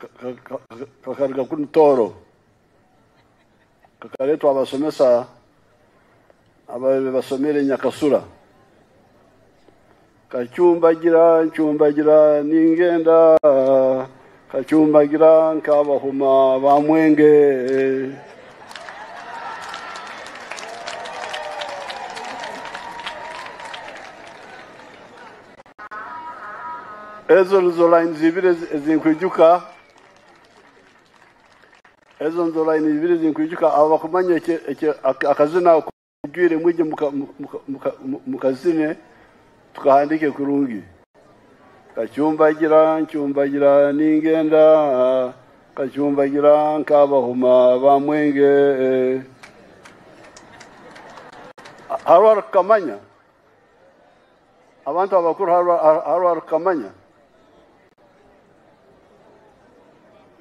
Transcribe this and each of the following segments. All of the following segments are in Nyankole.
Kakaruga kunu Tooro, kakareetwa abasomesa ababaire basomire Nyakasura. Kacumbagira ncumbagira ningenda, kacumbagira nk'abahuma ba Mwenge. Ezo nizo lines ibiri ezinkwijuka. Ezo nizo line ibiri ezinkwijuka. Abo bakumanya akazina kujwire mwije mukazine tukahandike kurungi. Kacumbagira ncumbagira ningenda, kacumbagira nk'abahuma ba Mwenge. Hariho arikukamanya? Abantu abakuru hariho arikukamanya?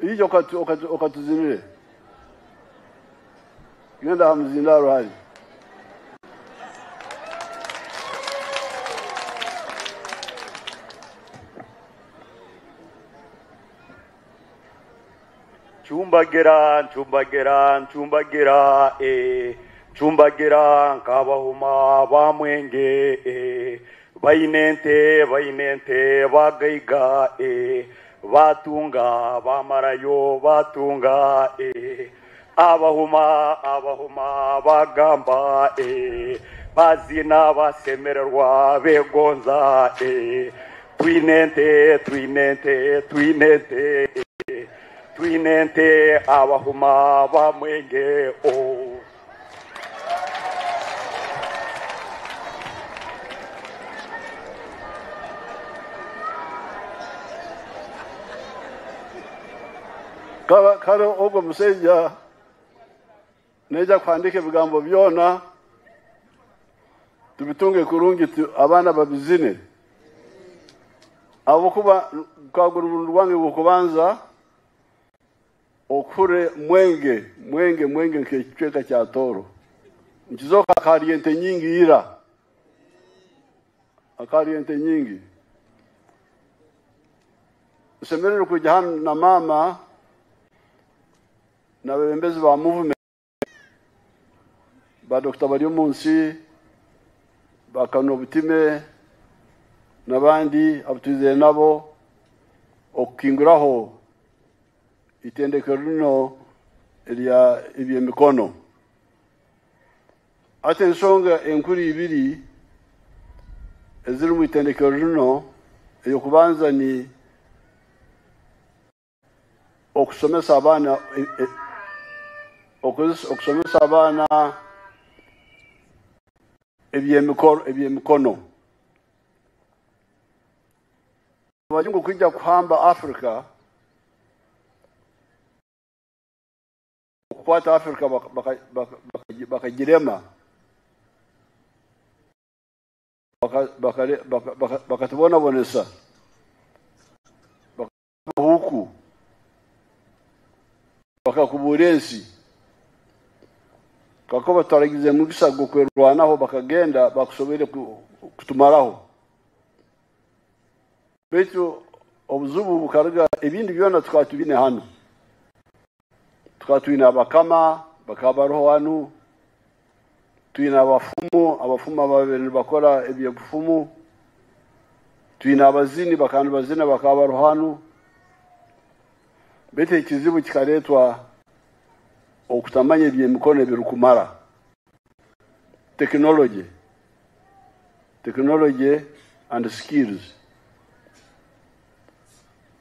Ija okatuzinire. Genda aha muzindaaro hari. Ncumbagira, ncumbagira, ncumbagira, eh, ncumbagira nk'abahuma ba Mwenge, eh, baine ente, baine ente bagaiga, eh, batunga bamarayo, batunga, eh, abahuma, abahuma bagamba, eh, bazina basemererwa begonza, eh, twine ente, twine ente, twine ente, eh, twine ente abahuma ba Mwenge, oh. Kare ogwo mushaija naija kuhandiika ebigambo byona tubitunge kurungi abaana babizine. Ahabw'okuba gukaba guri omurundi gwange gw'okubanza okuhure Mwenge, Mwenge, Mwenge nk'ekicweka kya Tooro. Nikizooka hakaba ente nyingi ira. Hakaba ente nyingi. Nshemereire kwija hanu na maama n'abebembezi ba movement ba Dr. Baryomunsi, ba Kano Butime n'abandi abu twizire nabo okukinguraho itendekero rino erya eby'emikono. Hati ensonga enkuru ibiri eziri omu itendekero rino, ey'okubanza ni okusomesa abaana okusomesa abaana eby'emikono. Abajungu kwija kuhamba Afrika, okukwata Afrika bakagirema, bakatubonabonesa, bakahuku, bakakubuura ensi. Kakuba tutaragize mugisa gw'okwerwanaho bakagenda bakusoboire kutumaraho. Baitu obuzibu bukaruga ebindi byona tukaba tubine hanu. Tukaba twine abakama bakaba bariho hanu, twine abafumu, abafumu ababaire nibakora eby'obufumu, twine abazini bakaba nibazina bakaba bariho hanu. Baitu ekizibu kikareetwa okutamanya eby'emikono ebirikumara. Technology. Technology and skills.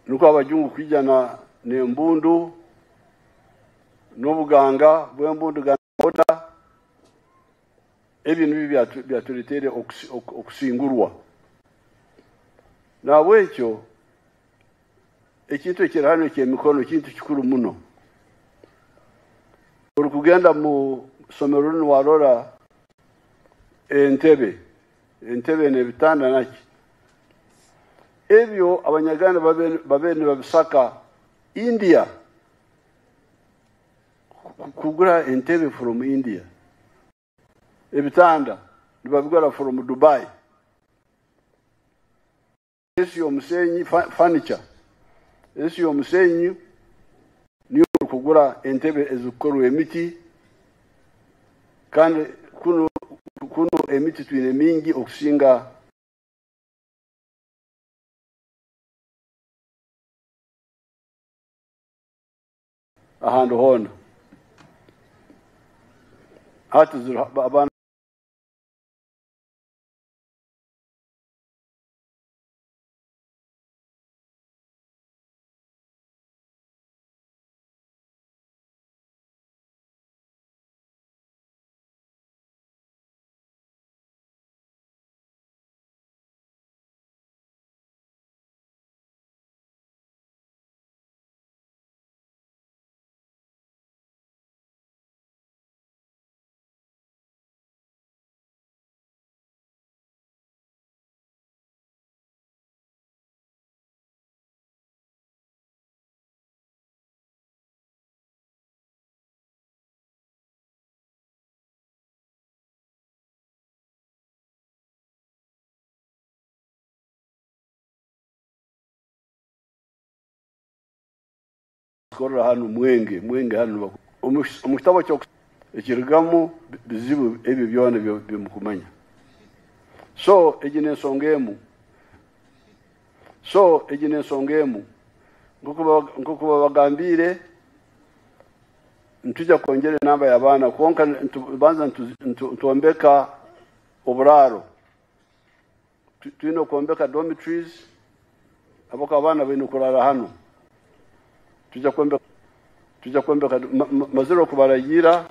Nukwo abajungu kwija n'embundu n'obuganga bw'embundu ganoda, ebyo nibyo byatureteire okusingurwa. Nahabwekyo ekintu ekiri hanu eky'emikono kintu kikuru muno. Orikugenda mu somero rinu warora entebe, entebe n'ebitanda naki. Ebyo Abanyaganda babe nibabisaka India, kugura entebe from India. Ebitanda nibabigura from Dubai. Ensi y'omusenyi furniture. Ensi y'omusenyi kugura entebe ezikukorwa emiti kandi kunu kunu emiti twine mingi okusinga ahantu hoona. Hati ziriho abaana Korera hanu Mwenge, Mwenge hanu omu kitabo ekirigamu bizibu ebyo byona byomukumanya. So egi n'ensonga emu. So egi n'ensonga emu. Nk'oku babagambiire, nitwija kwongyera enamba y'abaana kwonka nitubanza nitwombeka oburaaro. Twine okwombeka dormitories ahabw'okuba abaana baine kurara hanu. Twija kwombeka twija kwombeka mazire okubaragiira.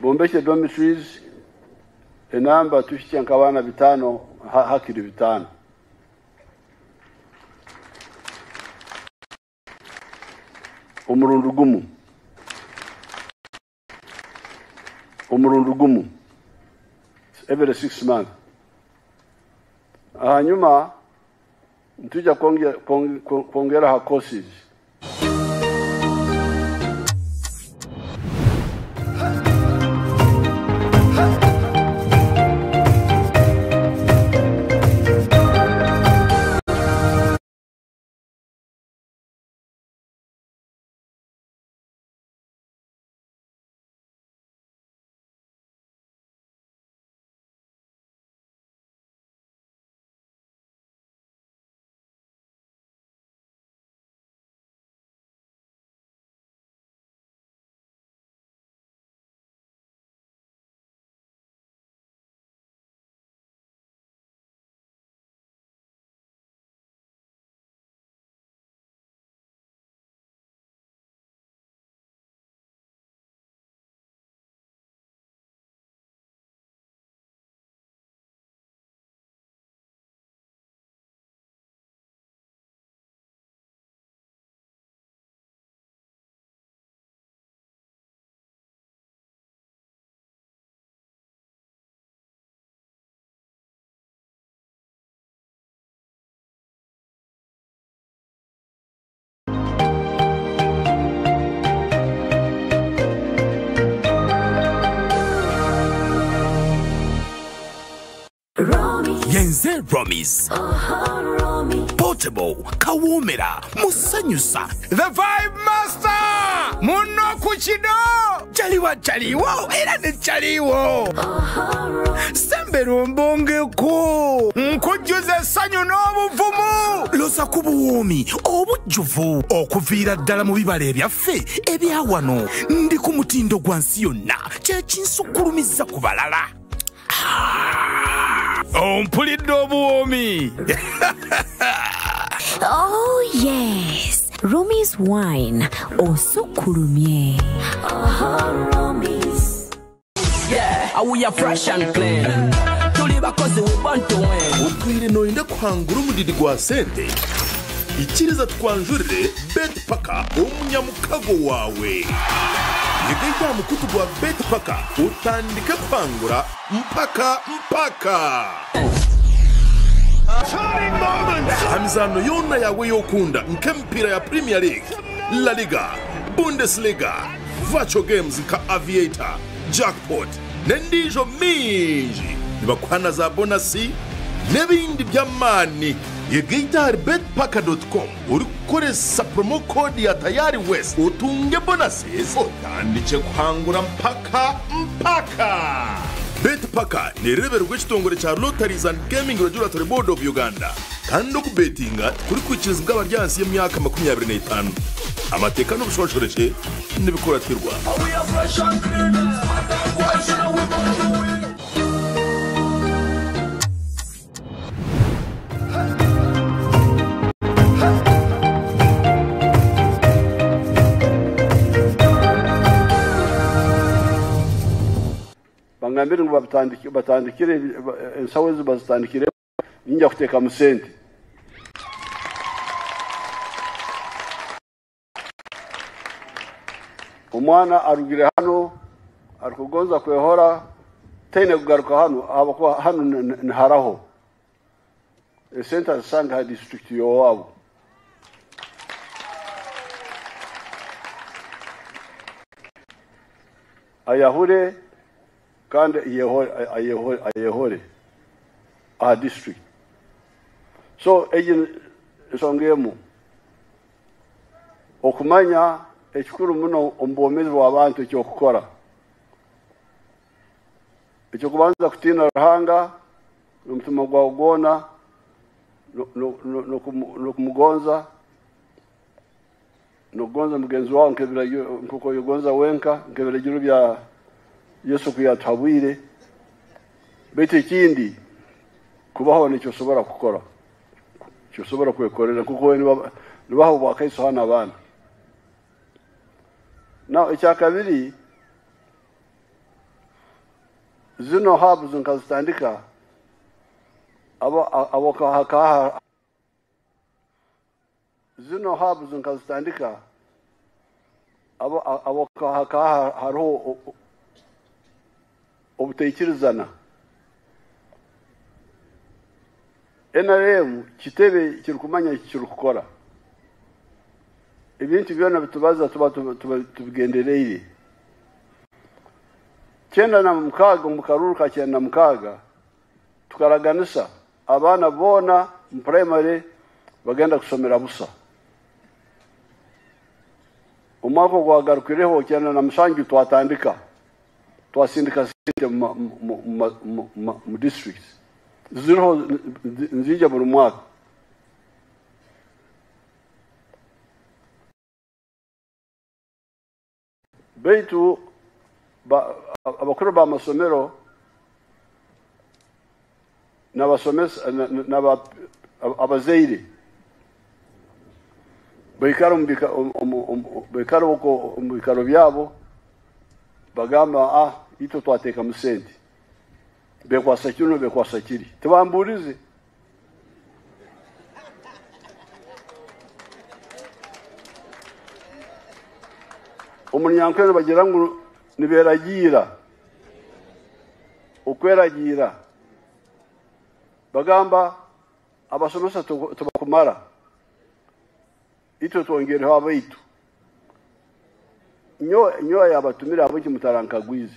Bombekye dormitories enamba tuhikye nk'abaana bitaano hakiri bitaano. Omurundi gumu. Omurundi gumu every 6 months. Ahanyuma nitwija kwongera aha courses. Yenze Romis. Portable, kawoomera, musanyusa. The Vibe Master! Muno ku kido! Jaliwa jaliwo era ne jaliwo. Sembera ombongeko. Nkujjuza essanyu n'obuvumu. Loza ku buwoomi obujjuvu okuviira ddala mu bibala ebyaffe ebya wano. Ndi ku mutindo gwa nsi yonna kye kinsukkulumizza ku balala. Ompulidde obuwoomi. Oh yes, Romy's wine osukkulumye. Yeah, we are fresh and clean. Tuli bakozi we born to win. Otwire noyenda kuhangura omudidi gwa sente? Ikiriza tukwanjurire Betpaka omunyamukago waawe. Yega aha mukutu gwa Betpaka otandike kuhangura mpaka mpaka. Aha mizaano yoona yaawe ei okunda nk'emipiira ya Premier League, La Liga, Bundesliga, Virtual Games nka Aviator, Jackpot n'endiijo mingi. Nibakuha na za bonasi n'ebindi by'amaani. Yegaite ahari betpaka.com orikukoresa promo code ya Tayari West otunge bonuses otandikye kuhangura mpaka mpaka! Betpaka nereebererwa ekitongore kya Lotteries and Gaming Regulatory Board of Uganda kandi okubetinga tikurikwikirizibwa abari ahansi y'emyaka 25. Amateeka n'obushonshorekye nibikuratirwa. Bangambire ngu batandikire ensaho ezi bazitandikire ninja kuteekamu sente. Omwana arugire hano arikugonza kwehora taine kugaruka hanu ahabw'okuba hanu niharaho. Esente azisanga aha disiturikiti y'owaabo. Ayahure kandi ayehore aha disiturikiti. So egi ensonga emu. Okumanya ekikuru muno omu bwomeezi bw'abantu eky'okukora. Eky'okubanza kutiina Ruhanga n'omutima gwawe gwona n'okumugonza n'okugonza mugenzi wawe nk'oku oyegonza wenka nk'ebiragiro bya Yesu oku yatuhabwire. Baitu ekindi kubaho nikyo osobora kukora, ekyo osobora kwekorera nk'oku nibaha obwakaiso hanu abaana. Now ekyakabiri, zino hubs nkazitandika abo hakaha zino hubs nkazitandika abo hakaha hariho obutaikirizana. NRM kitebe kirikumanya kirikukora. Ebintu byona bitubaza tuba tubigendereire. 96 omu karuru ka 96 tukaraganisa abaana boona mu primary bagenda kusomera busa. Omwaka ogwagarukireho 97 twatandika twasindika sente mu districts ziriho nzija buri mwaka. Baitu abakuru b'amasomero n'abasomesa abazaire baikara omu bikaro byabo bagamba itwe twateekamu sente bekwasa kino bekwasa kiri tibamburize. Omunyankole bagira ngu niberagiira okweragiira bagamba abasomesa tubakumara itwe twongereho abaitu. Nyo yabatumira abo kimutarankagwize.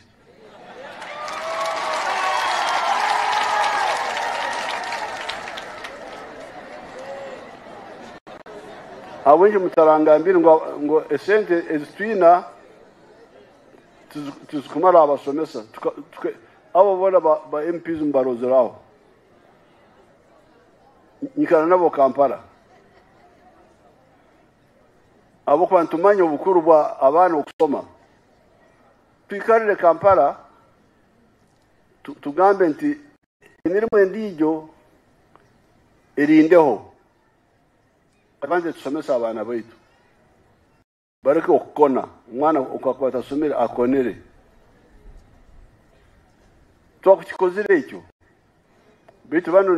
Abo mutarangambire ngo esente ezitwina tuzikumara abasomesa. Abo bona ba MPs mbarozeraho. Nyikara nabo Kampala. Abo kuba ntumanya obukuru bwa abaana okusoma. Twikarire Kampala tugambe nti emirimu endiijo erindeho. Abanze tusomesa abaana baitu. Bareke okukona. Omwana okakuba atasomere akonere. Twakukikozire ekyo. Baitu bano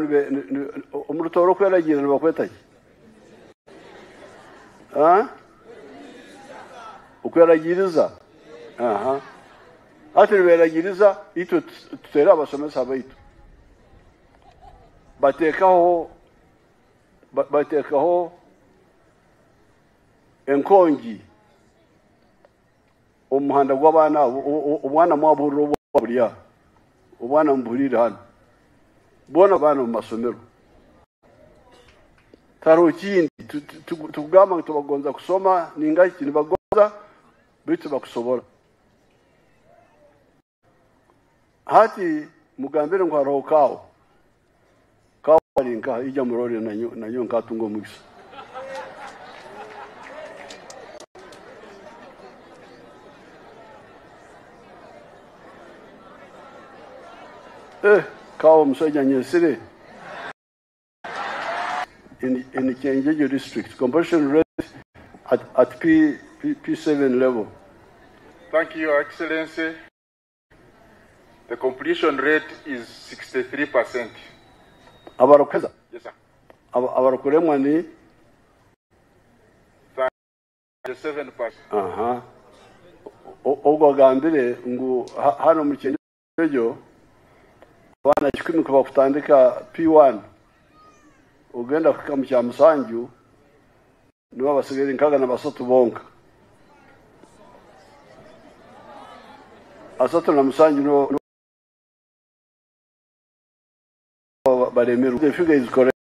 omu rutooro okweragiira nibakweta ki? Okweragiriza. Hati niberagiriza itwe tutere abasomesa baitu. Bateekaho enkongi omuhanda gw'abaana obwana mwabuhurira obwa obwana mubuhurire hano boona abaana mu masomero. Tihariho kindi tikugamba ngu tibakugonza kusoma ninga ki, nibagonza beitu tibakusobora. Hati mugambire ngu hariho kaawa. Kaawa ari nkaha? Ija murore nanyowe nkatunga omugisa. Eh, kaawa omusaija anyesire. In, in Kyenjojo district, completion rate at, at P, P, P7 level. Thank you, Your Excellency. The completion rate is 63%. Abarikuheza Yes, sir. Abarikuremwa ni 37%. Aha. Ogwo agambire ngu hanu omu Kyenjojo abaana 100 ku bakutandika P1 ogenda kuhika mu Kyamusanju nibo abasigaire 63 bonka. 37 nibo baremerwe. The figure is correct.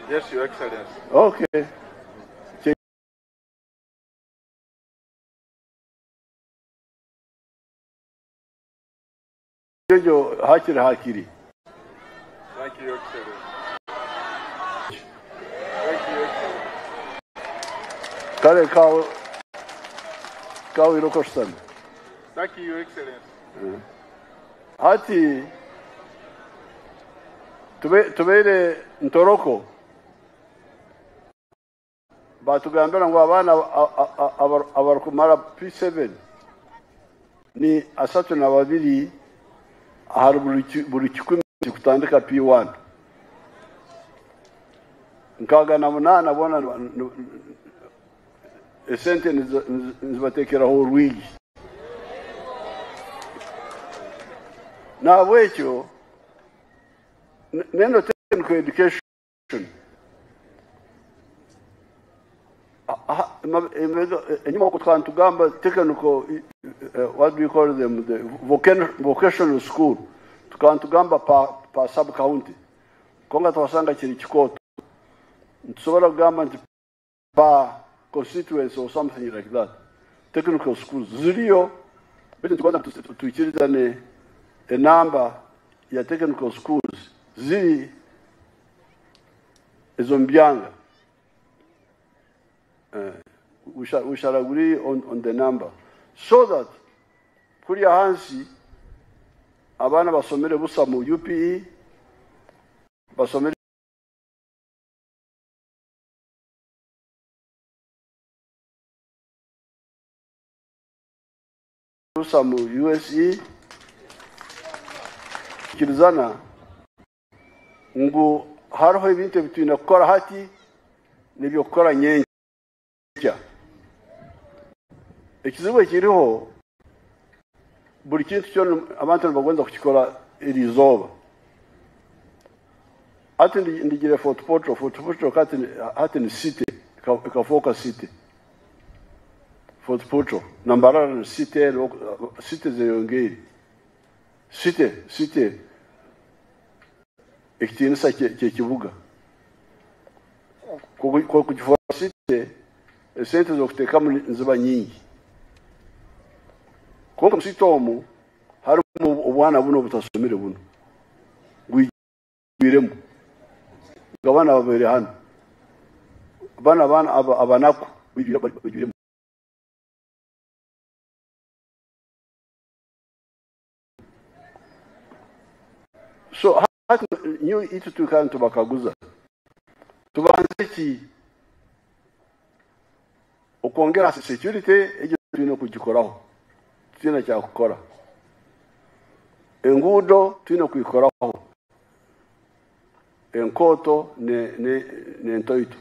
Yes, Your Excellency. Okay. Kyenjojo hakiri hakiri. Thank you, Your Excellency. Thank you, Your Excellency. Kare kawe kawe irokositami. Thank you, Your Excellency. Hati tubeire Ntoroko batugambira ngu abaana abarikumara P7 ni 32 ahari buri 100 kutandika P1. 68 boona esente nizibateekeraho orwigi. Nahabwekyo neno technical education enyuma okwo tukaba nitugamba technical, what do you call them, the vocational school, tukaba nitugamba pa sub county, konka twasanga kiri kikooto. Nitusobora kugamba nti pa constituency or something like that. Technical schools ziriyo, beitu nitugonza twikirizane enamba ya technical schools ziri ezo mu byanga. We shall agree on the number so that kuriya hansi abaana basomere busa mu UPE, basomere busa mu USE, kirizana ngu hariho ebintu ebi twine kukora hati n'eby'okukora nyenkya. Ekizibu ekiriho buri kintu kyona abantu nibagonza kukikora eri izooba. Hati ndigire Fort Portal, Fort Portal hati ni city, ekafuuka city. Fort Portal, na Mbarara ni city, city zeyongeire. City, city ekitiinisa ky'ekibuga. Kugifuura city, esente z'okuteekamu niziba nyingi. Kwonka omu city omu harimu obwana buno obutasomire buno bwijwiremu. Nga abaana babaire hanu, abaana abanaku bwijwiremu. So hati nyowe itwe twikara nitubakaguza tubanze ki okwongera security egyo twine kugikoraho, twine kyakukora. Enguudo twine kwikoraho, enkooto n'entoito.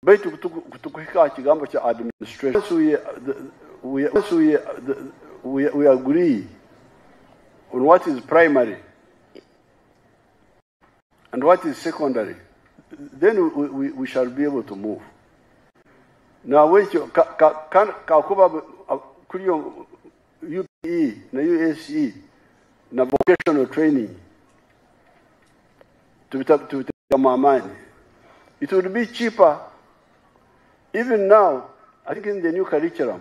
Baitu kutukuhika aha kigambo kya administration, we, we, we, we, we agree on what is primary and what is secondary, then we shall be able to move. Nahabwekyo kakuba kuri UPE na USE na vocational training tubitekamu amaani. It would be cheaper even now. I think in the new curriculum,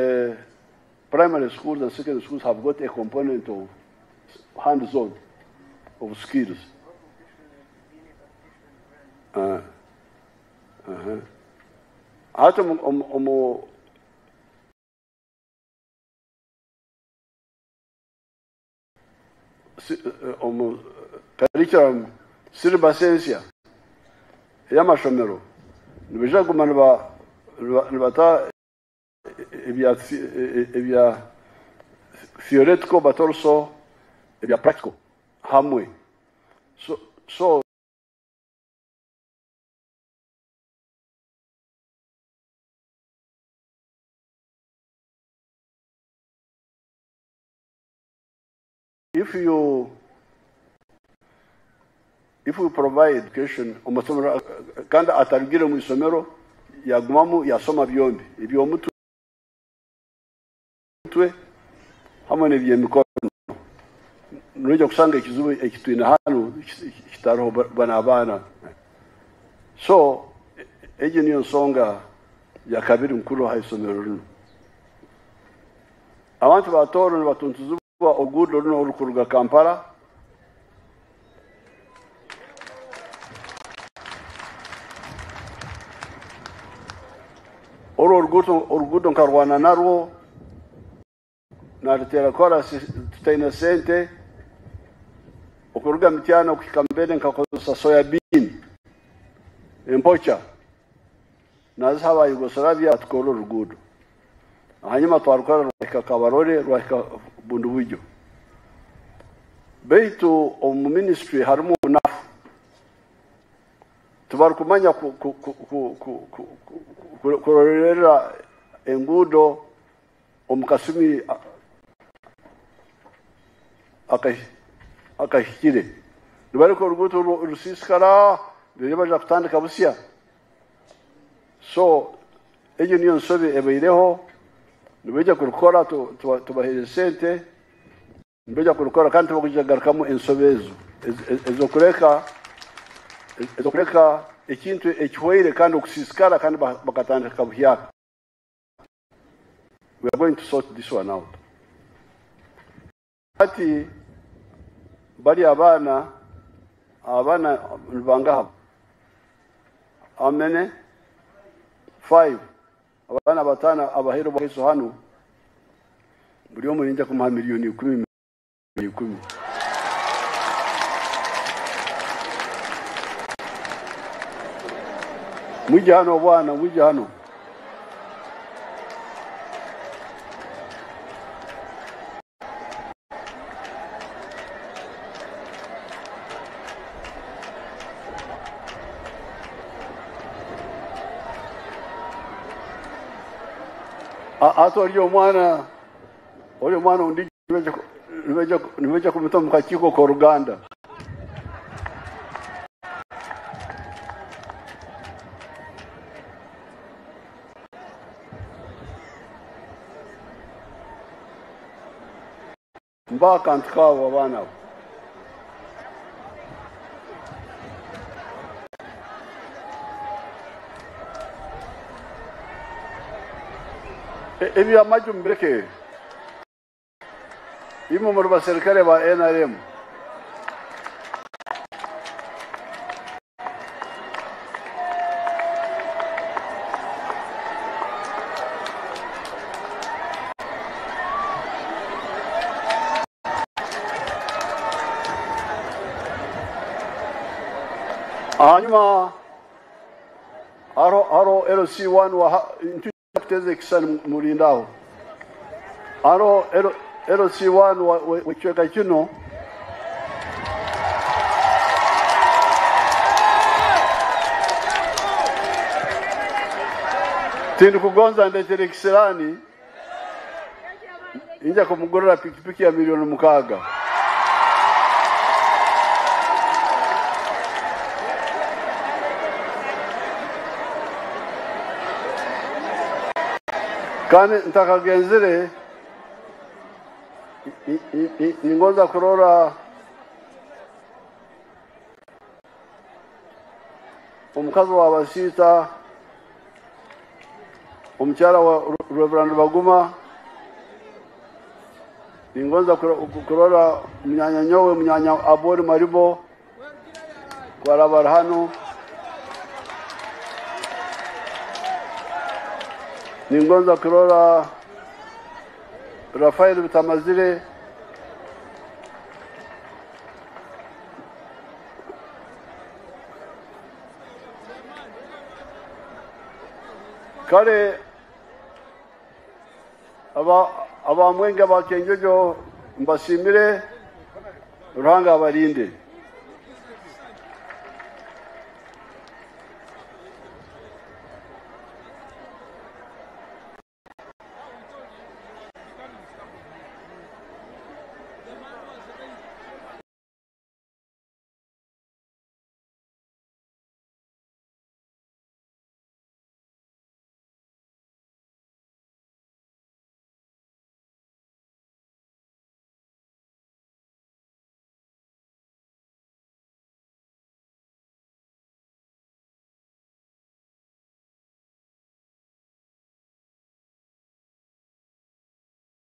the primary schools and secondary schools have got a component of hands-on, of skills. Hata omu curriculum syllabus ensya ey'amashomero nibaija kuguma nibata ebya theoretical but also ebya practical hamwe. So if we provide education omusomero kandi atarugire mu isomero yagumamu yasoma byombi eby'omutwe hamwe n'eby'emikono, noija kusanga ekizibu ekitwine hanu kitariho bana abaana. So egyo niyo nsonga ya kabiri nkuru aha isomero rino. Abantu ba Tooro nibatuntuzibwa oruguudo runo orukuruga Kampala. Orwo oruguudo nkarwana narwo naruteera korasi tutaine sente okuruga Mityana okuhika Mbere nkakozesa soya bean empocha naziha aba Yugoslavia tukora oruguudo. Hanyuma twarukora rwahika Kabarole, rwahika Bundibugyo. Baitu omu ministry harimu obunafu, tibarikumanya kurorera enguudo omu kasumi akahikire. Nibareka oruguuto rusiisikara reero baija kutandika busya. So egyo niyo nsobi ebaireho. Nibaija kurukora tubaheereze sente, nibaija kurukora kandi tibakuija kugarukamu ensobi ezo ezokureka ekintu ekihweire kandi okusiisikara kandi bakatandika buhyaka. We are going to sort this one out. Hati bari abaana nibangaha? How many? 5. Abaana 5 abaheerwa bwaiso hanu buri omwe ninja kumuha miliyoni 10 10. Mwije hano bwana, mwije hano. Ate ori omwana undi nibeja kumuta mu kakiiko k'oruganda. Mba akantu kaabo abaana abo. Ebyamaju mubireke. Imwe muri baserikare ba NRM. Hanyuma aro LC1 wa kuteza ekisani mulindaho. Aro LC1 w'ekicweka kinu. Tindikugonza ndetere ekisiraani, nyija kumugurira pikipiki ya 6 million. Kandi ntakagenzire ningonza kurora omukazi wa Basiita, omukyala wa Reverend Baguma, ningonza kurora munyanya nyowe, munyanya Abori Maribo kwarabara hano, ningonza kurora Rafael Bitamazire, kale abamwenge abakenjojo mbashimire, Ruhanga abarinde.